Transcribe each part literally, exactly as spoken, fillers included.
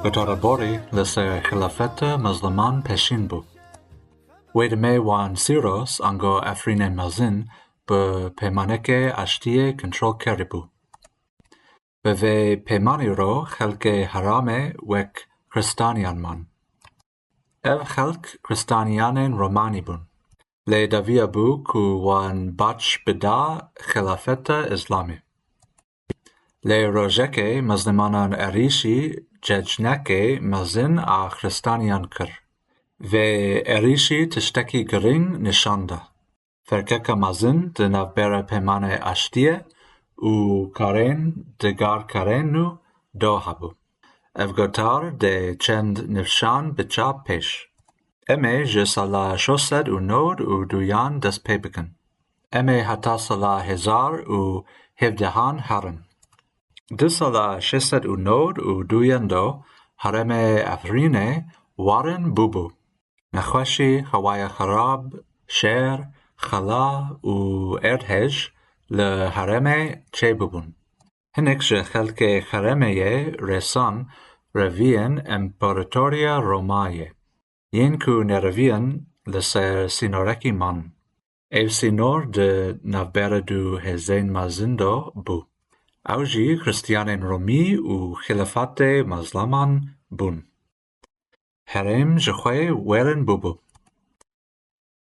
Gotara borî li ser xilafeta mezliman pêşîn bû. Wê demê wan Sîros ango Efrînê Mezin bi peymanekê aştiyê kontrol kiribû. Bi vê peymanî re xelkê Heramê wek Kristaniyan man. Ev xelk Kristaniyanên Romanî bûn. Lê dawiya bû ku wan baş bida xilafeta Îslamê. Lê rojekê mezlimanan êrîşî cencnekê mezin a Kristaniyan kir. Vê êrîşî tiştekî girîng nîşan da. Ferqeke mezin di navbera peymanê aştiyê û karên digarkarên nû do hebû. Ev gotar dê çend nifşan biça pêş. Em ê ji sala şeş sed û nod û duyan dest pê bikin. Em ê heta sala hezar û hevdehan herin. Di sala şeş sed û nod û duyan de herêmê Efrînê warin bûbû. Nexweşî, hewaya xerab, şer, xela û erdhej li herêmê çêbûbûn. Hinek ji xelkê herêmê yê rêsan reviyên Împaratoriya Romayê, yên ku nêreviyên li ser sînorekî man. Ev sînor di navbera du hêzên mezin de bû. Ew jî Xristiyanên Romî û Xîlafatê Mezlaman bûn. Herêm ji xwe wêrin bûbû.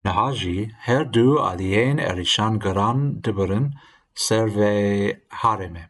Niha jî her du aliyên êrîşan giran dibirin ser vê herêmê.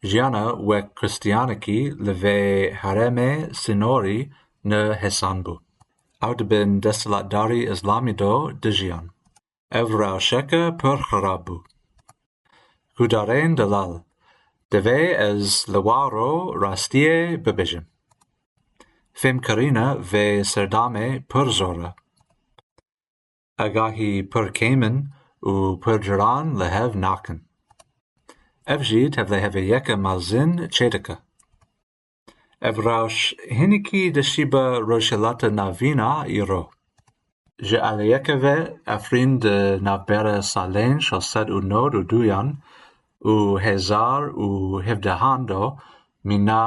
Jiyana wek Kristiyanekî li vê herêmê sînorî ne hêsan bû. Ew di bin desthilatdarî Îslamî de dijiyan. Ev rewşeke pir xirab bû. Guhdarên delal, divê ez li wa ro rastiyê bibêjim. Fêmkirina vê serdemê pir zor e. Agahî pir kêm in û pir caran li hev nakin. Ev jî tevliheviyeke mezin çêdike. Ev rewş hinekî dişîbe Rojhilata Navîn a îro. Ji aliyekê ve Efrîn di navbera salên şeş sed û nod û duyan û hezar û hevdehan de mîna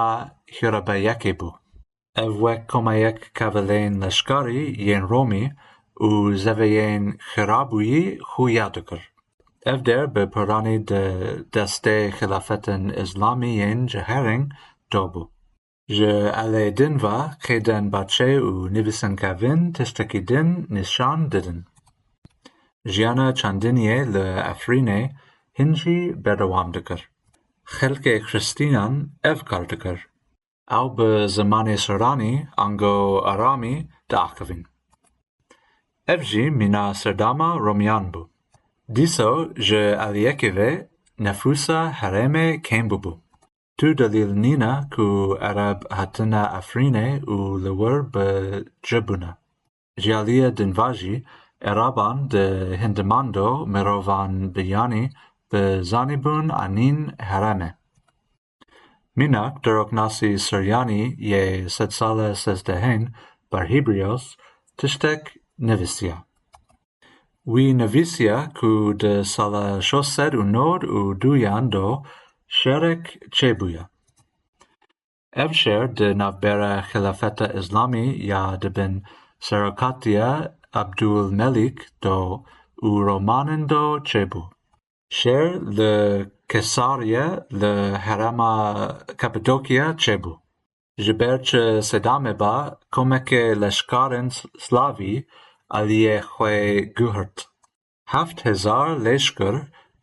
xirabiyekê bû. Ev wek komayek kavilên leşkarî yên Romî û zeveyên xirabûyî xuya dikir. Ev der bi piranî di destê xilafetên Îslamî yên cihêrîn de bû. Ji alê din ve qêdên baçe û nivîsinkevin tiştekî din nîşan didin. Jiyana çandiniyê li Efrînê hin jî berdewam dikir. Xelkê Xristiyan ev kar dikir. Ew bi zimanê Sûranî ango Aramî diaxivîn. Ev jî mîna serdema Romiyan bû. Dîsa ji aliyekê ve nefûsa herêmê kêm bûbû. Tu delîl nîne ku Ereb hatine Efrînê û li wir bi ci bûne. Ji aliyê din ve jî Ereban di Hindiman de mirovan biyanî bi zanîbûn anîn herêmê. Mînak, diroknasî Suryanî yê sedsala sêzdehên Barhibrios tiştek nivîsiya. Wî nivîsiya ku di sala şeş sed û nod û duyan de şerek çêbûye. Ev şer di navbera Xilafeta Îslamî ya di bin serokatiya Abdulmelîk de û Romanin de çêbû. Şer li Kesariye li herêma Kapadokya çêbû. Ji ber çi sedamê ba komeke leşkarên Slavî aliyê xwe guhirt. Heft hezar leşker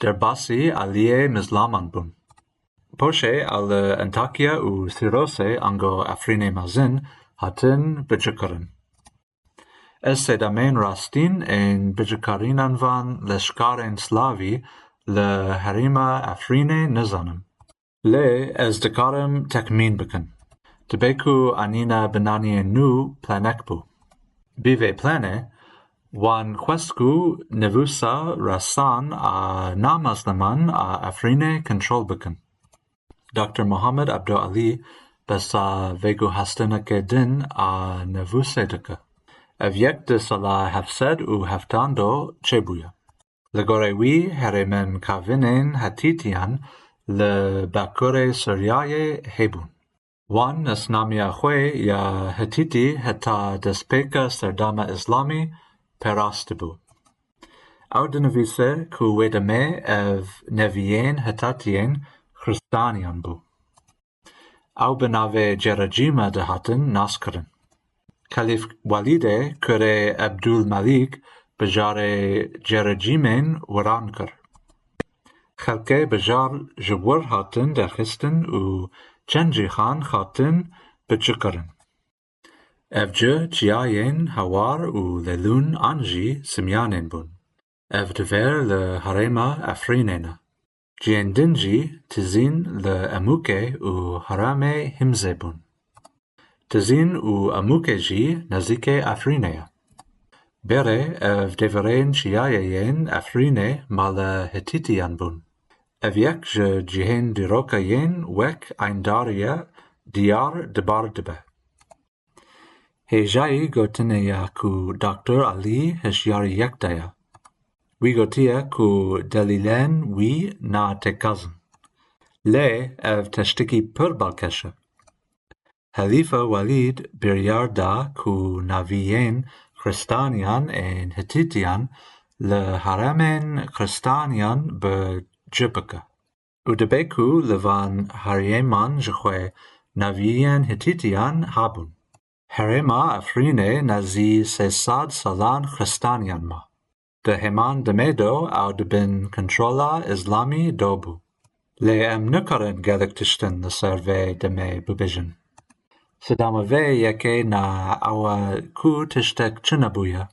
derbasî aliyê Mizlaman bûn. Poşê a li Antakya û Sîrosê ango Efrînê Mezin hatin bicikirin. Ez sedemên rastîn ên bicikarînan van leşkarên Slavî li herêma Efrînê nizanim. Lê ez dikarim texmîn bikim. Dibe ku anîna binaniyên nû planek bû. Bi vê planê, wan xwest ku nivûsa rasan a namezliman a Efrînê kontrol bikin. Doktor Muhammed Abdo Alî behsa veguhestineke din a nivûsê dike. Ev yek di sala heft sed û heftan de çêbûye. Li gorî wî herêmên kavinên Hetîtiyan li bakurê Sûriyeyê hebûn. Wan nasnamiya xwe ya Hitîtî heta destpêka serdema Îslamî perastibû. Ew dinivîse ku wê demê ev neviyên Hitatiyên Xiristaniyan bû. Ew bi navê Cerecîme dihatin naskirin. Xelîf Welîdê kurê Ebdulmelîk bijarê Cerecîmên wiran kir. Xelkê bijar ji wir hatin derxistin û çend cîhan hatin biçikirin. Ev cih çiyayên Hewar û Lelûn an jî Simyanên bûn. Ev diver li herêma Efrînê ne. Cihên din jî Tizîn li Emûkê û herêmê Himzê bûn. Tizîn û Emûkê jî nêzîkê Efrînê ye. Berê ev deverên çiyayê yên Efrînê mala Hitîtiyan bûn. Ev yek ji cihên dîroka yên wek Eyndariye diyar dibar dibe. Hêjayî gotinê ya ku Doktor Alî hişyarî yek daye. Wî gotiye ku delîlên wî ne têkaz in. Lê ev teştikî pir balkêş e. Xelîfe Welîd biryar da ku naviyên Xiristaniyan ên Hitîtiyan li herêmên Xiristaniyan bi cih bike. Û dibe ku li van herêman jixwe naviyên Hitîtiyan hebûn. Herêma Efrînê nêzî sê sed salan Xiristaniyan ma. Di heman demê de ew di bin kontrola Îslamî de bû. Lê em nikarin gelek tiştin li ser vê demê bibêjin. Sedema vê yekê ne ew e ku tiştek çi nebûye.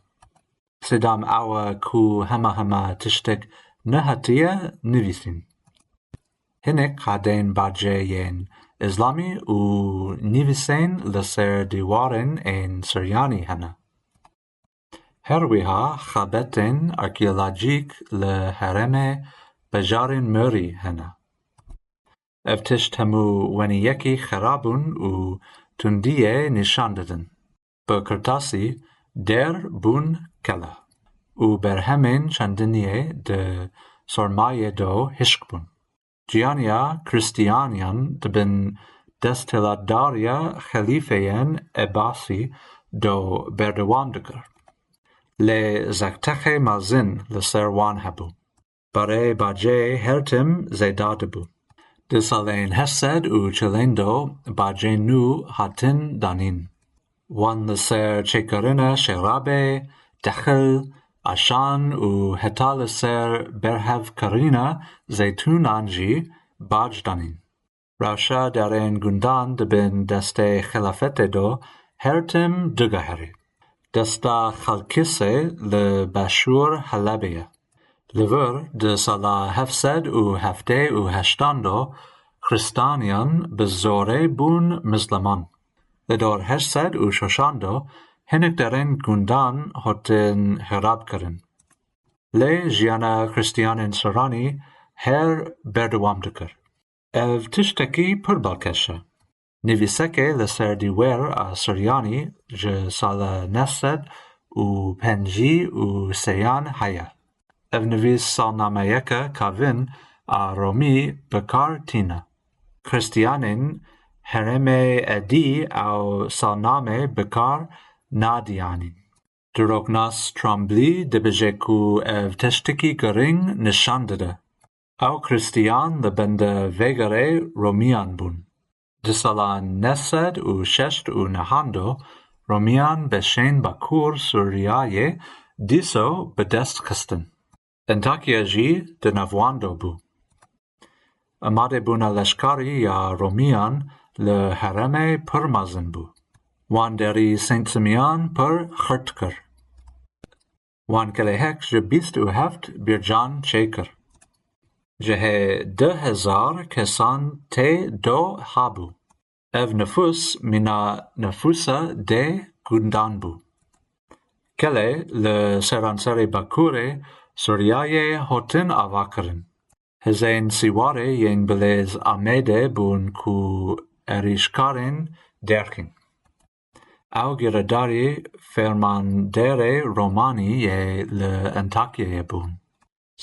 Sedem ew e ku hema hema tiştek nehatiye nivîsîn. Hinek qadên bacê yên Îslamî û nivîsên li ser dîwarên ên Siryanî hene. Her wiha xebetên arkeolojîk li herêmê bajarên Mûrî hene. Ev tişt hemû wenî yekî xerab bûn û tundiyê nîşan didin. Bi kirtasî der bûn kele û berhemên çandiniyê di sermayê de hişk bûn. Ciyaniya Xiristiyaniyan di bin desthilatdariya xelîfeyên Ebasî de berdewam dikir. Lê zektexê mezin li ser wan hebû. Barê bacê her tim zêde dibû. Di salên heşt sed û çilên de bacên nû hatin danîn. Wan li ser çêkirina şerabê, texil, aşan û heta li ser berhevkirina zeytûnan jî bac danîn. Rewşa darên gundan di bin destê xilafetê de her tim digeherî. Desta Xelkisê li başûr Helebê ye. Li vir di sala heft sed û heftê û heştan de Xiristaniyan bi zorê bûn Mizliman. Li dor heşt sed û şeşan de hinek darên gundan hatin xerab kirin. Lê jiyana Xiristiyanên Siranî her berdewam dikir. Ev tiştekî pir balkêş e. Nivîsekê li ser dîwer a Siryanî ji sala neh sed û pêncî û sêyan heye. Ev nivîs salnameyeke kevin a Romî bi kar tîne. Xiristiyanên herêmê êdî ew salname bi kar nadiyanîn. Diroknas Tromblî dibêje ku ev tiştekî girîng nîşan dide. Ew Xiristiyan li benda vegirê Romiyan bûn. Di salan neh sed û şeşt û nehan de Romiyan beşên Bakur Sûriyayê dîso bi dest xistin. Antakya jî di nav wan de bû. Amadebûna leşkarî ya Romiyan li herêmê pir mezin bû. Wan derî Saint Simeon pir xirt kir. Wan kelehek ji bîst û heft bîrcan çêkir. Cihê du hezar kesan tê de hebû. Ev nifûs mîna nifûsa deh gundan bû. Kelê li seranserê Bakurê Sûriyayê hatin avakirin. Hêzên Sîwarê yên Bilêz Amedê bûn ku êrîşkarên derxîn. Ew girêdarî fermanderê Romanî yê li Antakyayê bûn.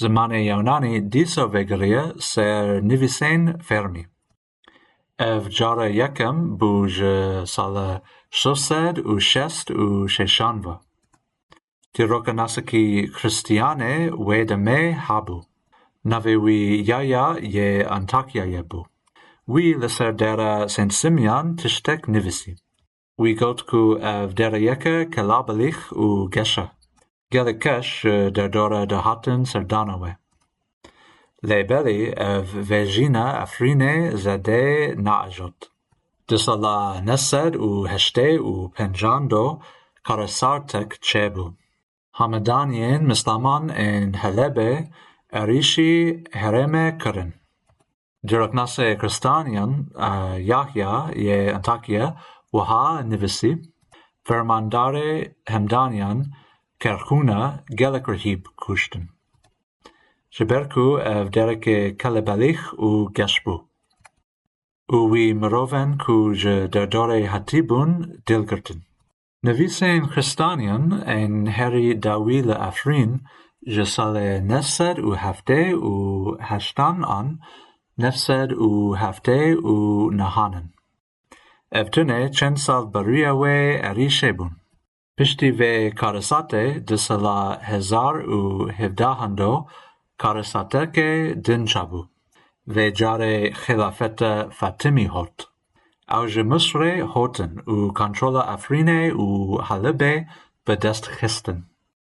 Zimanê Yewnanî dîsa vegiriye ser nivîsên fermî. Ev cara yekem bû ji sala şeş sed û şêst û şeşan ve. Dîroka nasikî Xristiyanê wê demê hebû. Navê wî Yaya yê Antakyayê bû. Wî li ser dera Saint Simeon tiştek nivîsî. Wî got ku ev dera yeke kelabilîx û geş e. Gelek kes ji derdora dihatin serdana we. Lê belê ev vejîna Efrînê zêde neajot. Di sala neh sed û heştê û pencan do karesartek çêbû. Hamedaniyên Mislaman ên Helebê êrîşî herêmê kirin. Dîroknasê Xristaniyan, e, Yahya yê Antakya wiha nivîsî, Fermandarê hemdaniyan kerxûna gelek rehîb kuştin. Ji ber ku ev dereke kelebelîx û geş bû. Û wî mirovên ku ji derdorê hatîbûn dil girtin. Nivîsên Xristaniyan ên herî dawî li Efrîn ji salê neh sed û heftê û heştan an neh sed û heftê û nehan in. Ev tune çend sal beriya wê êrîşê bûn. Piştî vê karesatê di sala hezar û hevdehan do karesateke din çêbû. Vê carê xilafeta Fatimî hot. Ew ji Misrê hatin û kontrola Efrînê û Helebê bi dest xistin.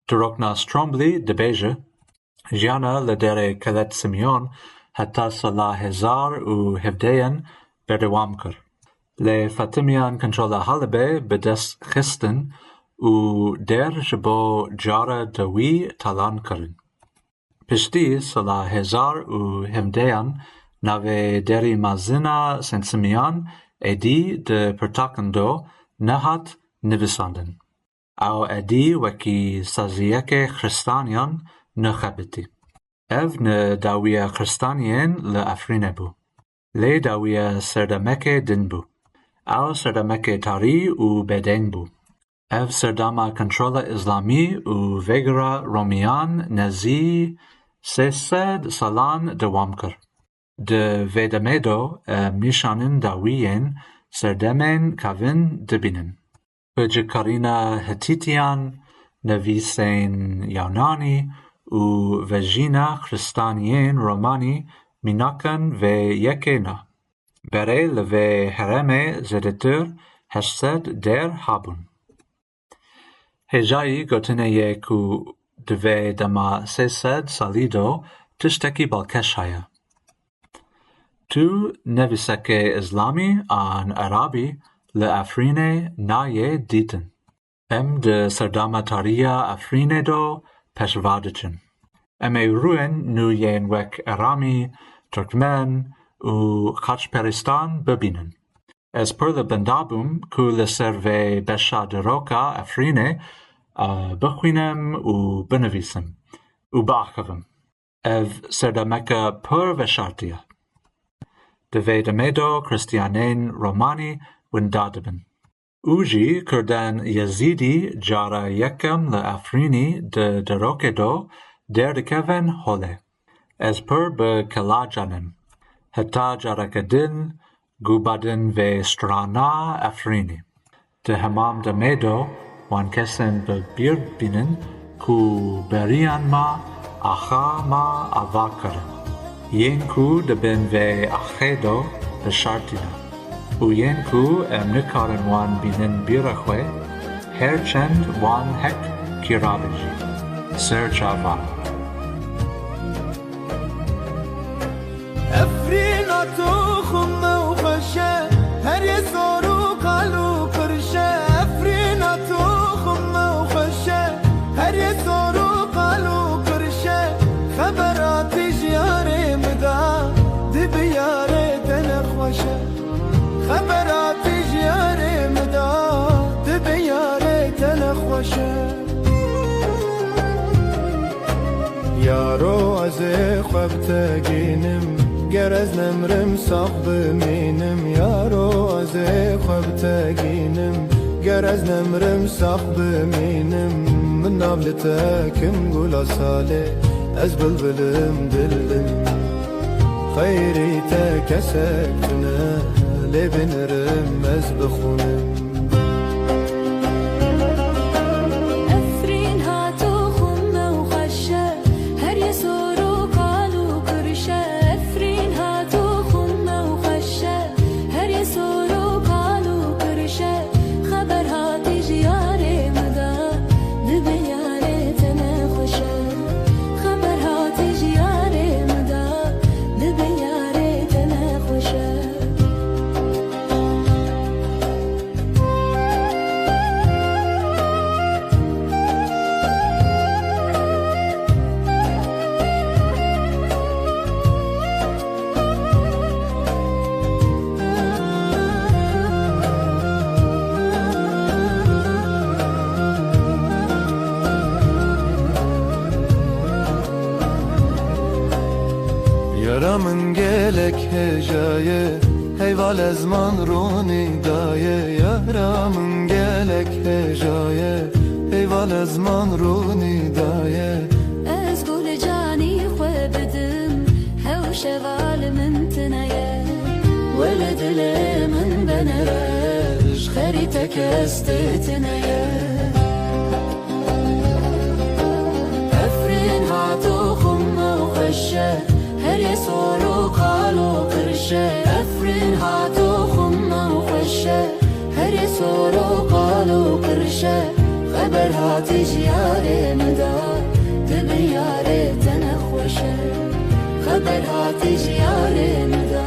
Dîroknas Trombley dibêje, jiyana li derê Kelet Simeon heta sala hezar û hevdehan berdewam kir. Lê Fatimiyan kontrola Helebê bi dest xistin û der ji bo cara dawî talan kirin. Piştî sala hezar û hevdehan navê derî mezin a Saint Simeon êdî di pirtakan do nehat nivîsandin. Ew êdî wekî saziyeke Xristaniyan nexebitî. Ev ne dawiya Xristaniyên li Efrînê bû. Lê dawiya serdemeke din bû. Ew serdemeke tarî û bêdeng bû. Ev serdema kontrola Îslamî û vêgira Romiyan nezî sê sed salan dewam kir. Di vê demê de em nîşanên dawî yên serdemên kevin dibînin. Bi cîkarîna Hetîtiyan, nivîsên Yunanî û vejîna Xristaniyên Romanî mînakan vê yekê ne. Berê li vê herêmê zêdetir heşt sed der hebûn. Hêjayî gotinê ye ku di vê dema sê sed salî de tiştekî balkêş heye. Tu nivîseke Îslamî an Erabî li Efrînê nayê dîtin. Em di serdema tarî ya Efrînê de pêşva diçin. Em ê rûyên nû yên wek Eramî, Turkmen û Xaçperistan bibînin. Ez pir li benda bûm ku li ser vê beşa dîroka Efrînê, e, bixwînim û binivîsim û biaxivim. Ev serdemeke pir veşartî ye. Di vê demê de Xristiyanên Romanî winda dibin. Û jî Kurdan Yezîdî cara yekem li Efrînî di dîrokê de derdikevin holê. Ez pir bi kelacan im. Heta careke din, guh bidin vê strana Efrînî. Di heman demê de wan kesên bi bîr bînin ku beriyan me axa me ava kirin. Yên ku di bin vê axê de veşartî ne û yên ku em nikarin wan bînin bîra xwe, her çend wan hek kira bin jî. Ser çava. Efrîna toxum me û xweş e, her yê sor û qal û qirş e. Efrîna toxum me û xweş e, her yê sor û qal û qirş e. Xebera tijî yarê min da, di biyarê te nexweş e. Xebera tijî yarê min da, di biyarê te nexweş e. Yaro ez ê xwe bi te gînim, ger ez nemrim sax bimînim. Yaro ez ê xwe bi te gînim, ger ez nemrim sax bimînim. Min nav li te kim gula salê, ez bilbilim dilim. Xeyrî te kesek tune, Lê binirim ez bixwînim. Efrîn hat û xume û xweş e, her yê sor û kal û kirş e. Efrîn hat û xume û xweş e, her yê sor û kal û kirş e. Xeber hatî ji yarê min de, dibê yarê te nexweş e. Xeber hatî ji yarê min de, dibê yarê te nexweş e. Yara min gelek hêja ye, heyval ez man ronî daye. Yara min gelek hêja ye, heyval ez man ronî daye. Ez gulê canî xwe bidim, hew şeval min tine ye. Wele dilê min benere, ji xerî te kes tê tine ye. Efrîn hat û xume û xweş e, her yê sor û kal û kirş e. Efrîn hat û xume û xweş e, her yê sor û kal û kirş e. Xeber hatî ji yarê min de, dibê yarê te nexweş e. Xeber hatî ji yarê min de,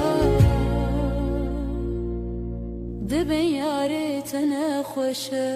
dibê yarê te nexweş e.